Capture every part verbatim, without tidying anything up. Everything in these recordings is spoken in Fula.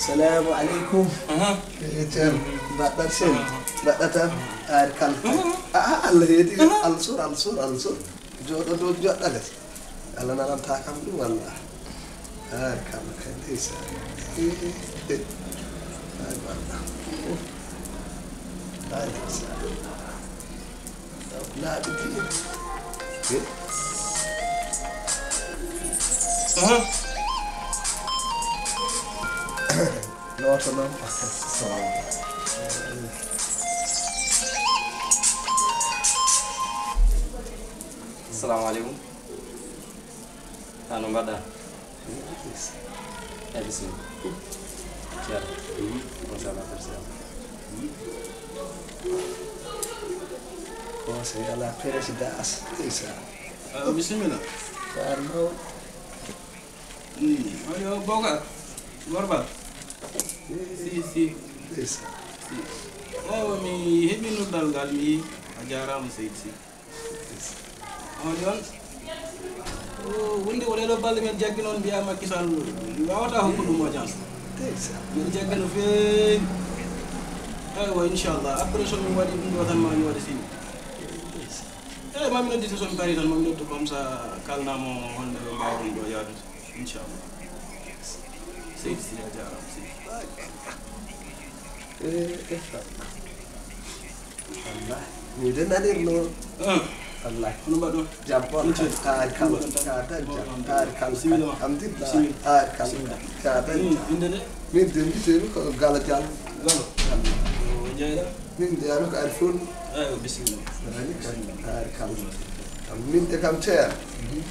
Salamu aleykum. Aha. Eh, Ceerno, mbaɗɗat sel? Aha. Mbaɗɗat tan? Ari kala. Aha. Ah, ah, Allah heedi. Aha. Allah sur, Allah sur, Allah sur. Jooɗo ɗo joɗɗa les. Allah nananta kam ɗum, wallah. Ari kala kay, ndeysan. Eh, eh, eh. Ay, wallah. Ay, ndeysan. Laaɓi ɗiɗi. Eh? Aha. Looto noon. Salamu aleykum. Haa no mbaɗɗa? Eyi, bisimilla. Ceerno. Machallah, ko ceerno. Conseil à la présidence. Ndeysan. Ah, bisimilla. Ceerno. Hmm, ayo, Bokar. Gorbal. Si, si. Ndeysan. Si. Eywa, mi heɓi noddal ngal, mi yii. A jaaraama, Seydi Si. On ɗon, o wondi o ɗeɗo balɗe men jaggi noon, mbiya Macky Sall waawata hokkude ɗum audience. Mbiɗa jaggi no feewi. Eywa, inchallah, après so min waɗi ɗum ɗo tan, ma mi waɗa signe. Eywa, ma mi noddita so mi parii tan, ma mi noddu comme ça, kaalnaa mo honno ɓe mbaawɗon ɗo yaadude. Inchallah. Seydi Si, a jaaraama, Seydi. Eh, eh, Allah. Ni de nanir noon. Ah. Allah. Hono mbaɗɗon? Jam on. Hono ceerno? Taari kam. Hono mbaɗɗon tan? Ka dañ jam. Hono mbaɗɗon? Taari kam. Bisimilla ma. Alhamdulillah. Bisimilla. Taari kam. Bisimilla. Ka dañ jam. Hmm, innde de? Min de mbiyetee-mi ko Galo Diallo. Hmm. Galo. O jeyɗa? Min mbiyetee-mi ko Alfun. Eywa, bisimilla. Nani kam. Bisimilla. Taari kam. Kam min de kam, Ceerno. Mhm.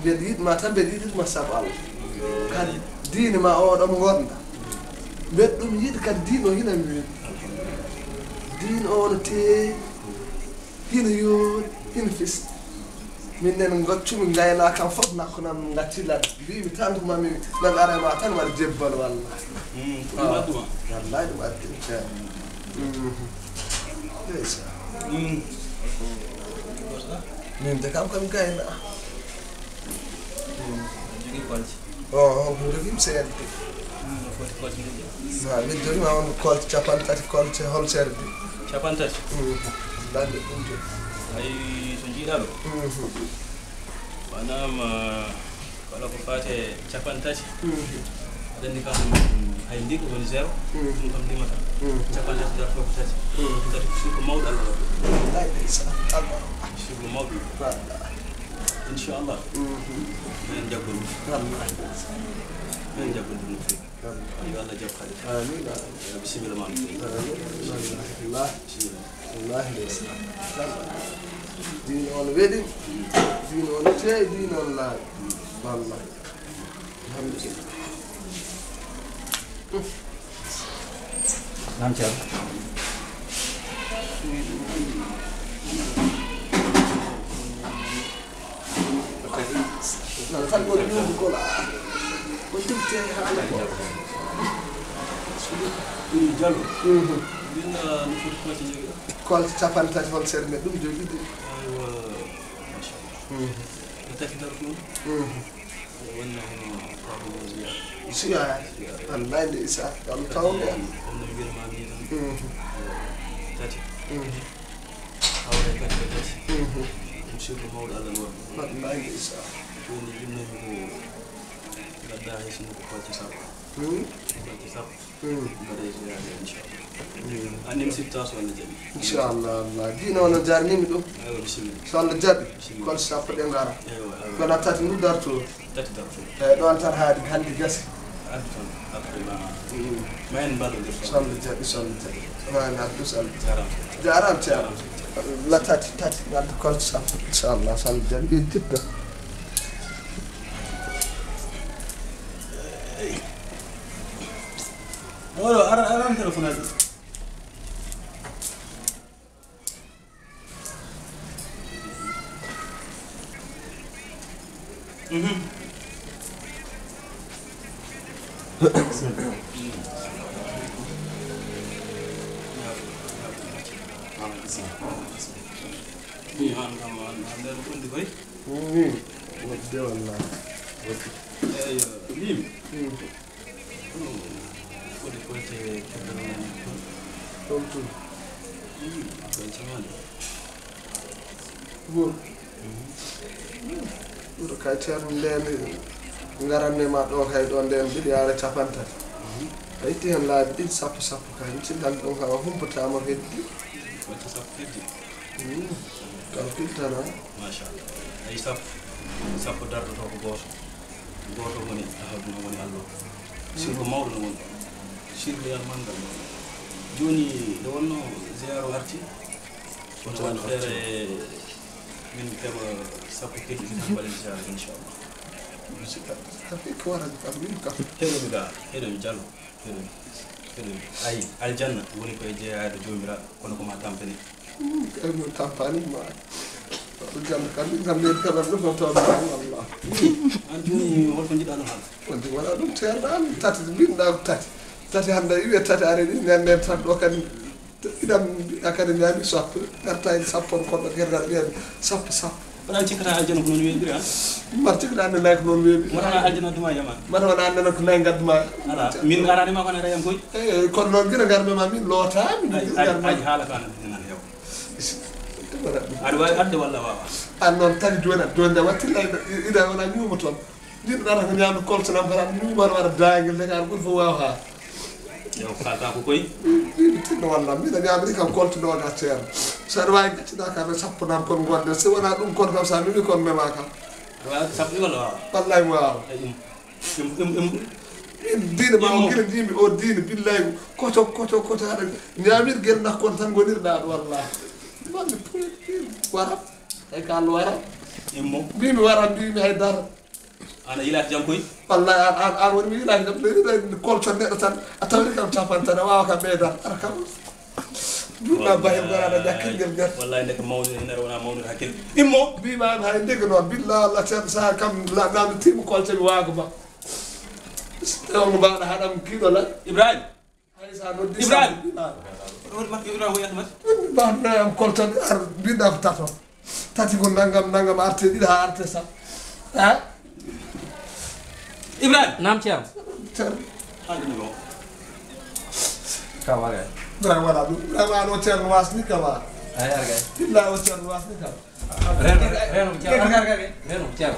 Mbeɗa yiɗ ma tan, mbeɗa yiɗi ma sabu Allah. Kadi diine ma o ɗo mo ngonɗa. Mbeɗa ɗum yiɗi kadi diine o hina mi weeli. Diine o no teeyi, hina yooɗi, hina festi. Min nen ngoccumi ngayna kam fof nakko nan ngacci ladde. Mbimi tan ko mami nan ara ma tan waɗa jebbal walla. Mm, ko ɗum addu ma? Wallahi ɗum addi mi ceerno. Mhm. Ndeysan. Mm. Min de kam kam gayna. Mm. Jogii kolce. O, o, ko jogii mi seedde. Mm, no foti kolce ɗum? Ma, min jogii ma on kolce capanɗe tati, kolce hol serde. Capanɗe tati? Mm. Lande ɗum de. Ay, so jiiɗa ɗo. Mhm. Maanaam, ah, Walla ko faati e capanɗe tati. Mhm. Aɗa anndi kam, hay ndi ko woni zéro, mhm, ɗum kam limata. Mhm. Capanɗe tati darto ko tati. Mhm. Tati ko suudu mawɗo Allah waɗi. Wallahi ndeysaan. Allah. Suudu mawɗo. Wallahi. Inchallah. Mhm. Minen jaggo ɗum. Wallahi ndeysaan. Minen jaggo ɗum no feewi. Wallahi. Yo Allah jaɓ kadi. Amiin, amiin. Yo bisimilla ma no feewi. Amiin. Wallahi. Bisimilla. Wallahi ndeysaan. Diine on weɗi. Diine on teeyi, diine on laaɓi. Wallahi. Alhamdulillah. Naam, Ceerno. Nana tan woni ñuubu kola. Ko tigi teeyi haala ko. Ɗum Diallo. Mhm. Mbinda no foti kolce jogi ɗo? Kolce capanɗe tati hol seeɗa, mais ɗum jogi de. Aywa. Machallah. Mhm. Ko tati darto ɗum? Mhm. Wonna hono Papa Moussa. Siya. Siya. Wallahi nde isa. Yalla tawon ɗo. Comme no mbiyata ma ni tan. Mhm. Tati. Mhm. Hawre kadi ko tati. Mhm. Ɗum surtout mawɗo Allah no waɗi. Wallahi nde isa. Ɗum ni ɗum noon ko gadda hay sinno ko kolce sappo. Mhm. Kolce sappo. Hmm. Mbaɗa e jeyaade, inchallah. Hmm. Anndi mi sifta so Allah jaɓi. Inchallah, Allah. Diine o no jarnimi ɗum. Aywa, bisimilla. So Allah jaɓi, bisimilla, kolce sappo ɗe ngara. Aywa, aywa. Kono tati ndu darto. Tati darto. Eyi, ɗon tan haadi hannde gasi. Addu tan, addu ma. Hmm. Ma en mballodir tan. So Allah jaɓi, so Allah jaɓi. Ma en addu so Allah jaɓi. Jaaraama. Jaaraama, Ceerno. Jaaraama, Ceerno. La tati, tati, ngaddu kolce sappo. Inchallah, so Allah jaɓi. Ɓe jidda. Oɗo, ara, ara, téléphone aji. Mhm. Wi, an kam, an, an nder ɓundi koy. Wi, wi. Wodde walla. Wodde. Eyyo, wi. Wi. Hmm. Koyte keddorɗen toon. Ɗon tun. Koye jamaane. Wuro. Wuro kay ceerno nden, ngaranne ma ɗo kay ɗo nden mbiɗa yaara capantati. A itti hen laabi ɗiɗi, sappo, sappo kay. Mi sikkan ɗon kam a humpataama heddi. Wacce sappo heddi. Kam filtana. Machallah. Ay sappo. Sappo dartoto ko gooto. Gooto woni Ahadu, no woni Allah. Sirlu mawɗo no woni. Sirlu yal manngal. Jooni nde wonno ziyaara o arti. Kono waɗi feere min keɓa sappo keddi tan mbaɗen ziyaara inchallah. Haqiqa waɗani kam min kam. Heɗomi ga, heɗomi Jallo, heɗomi, heɗomi. Ayi, aljanna woni koye jeeyaade Joomiraaɗo, kono ko ma tampini. Kay mo tampani ma. Aljanna kam min kam min keɓat ɗum ko toon ma wallah. An jooni holko njiɗɗa no haala? Wonde wona ɗum ceerno an tati mbinɗa ko tati. Tati hannde iwe tati are ɗi nden nden tan ɗo kadi. Iɗam mbiɗa kadi ñaami sappo, garta e sappo on koɗɗo gerdal ɓiyan sappo sappo. Wona cikkata aljana ko noon weeɓiri an? Mbar cikkaɗa annde nayi ko noon weeɓi. Wona aljana duma yama. Mbar wona annde noon ko nayi ngaddu ma. Ala, min arani ma kono reyam koy. Eyi, kono noon gila ngar ma min loota, min Ay, gila ay, ngar ma. Ay, haala ko an nan heew. Aɗa waawi adde walla waawa? An noon tagi jooni, jooni nde watti lay, ida wona ñuuma toon. Jiɗɗo ɗaɗa ko ñaamde koltanam kala, mi wara wara daangel de, kala ɓuri fof waawa haa. Yo, kalta ko koy? Ɓiɓɓe tinno walla, mbiɗa ñaamri kam koltunoga ceerno. So aɗa waawi gaccida kam e sappo nam kon gonde, so wona ɗum kon kam sa memi kon mema kam. Aɗa waawi sappo walla waawa? Wallay mi waawa. Ay, ɗum, ɗum, ɗum, ɗum. Min diine ma o Immo. Gila ndimi o diine, billahi, koto, koto, koto haɗa ñaamir gel nak kon tan gonirɗa ɗo, wallaahi. Walla, wara. Ay ka Allah wara. Immo. Mbimi wara, mbimi hay dara. An a yilaaki jam koy? Wallaahi, an, an, an woni mi yilaaki jam. Ɗe, ɗe, ɗe kolta neɗɗo tan, a tawri kam capan tan, a waawa kam ɓeydan. Ara kam. Juutna bahel garaɗa ƴakkirgel ger. Wallaahi, ndeke mawnir, ina wona mawnir hakkil. Immo. Mbima an hay ndeke noon. Billa Allah, ceerno sa kam la, namdi timu kolta mi waago ma. Tawi mo mbawɗa haɗam kiɗo la. Ibrahim. Hay sa noddi Ibrahim. Sa mbima. Ibrahim, ko yande mbaɗ? Mbawɗa am kolta mi ar, mbiɗa ko tato. Tati ko nangam, nangam arte, ɗiɗi ha arte sa. Ha? Ibrahim. Naam, Ceerno. Ceerno. Haalde mi ko. Ka waga. Ibrahim wala ɗum. Ibrahim ano Ceerno wasni ka wa. Ay, arga. Illa o Ceerno wasni ka. Reno, reno, Ceerno. Arga, arga, arga. Reno, Ceerno.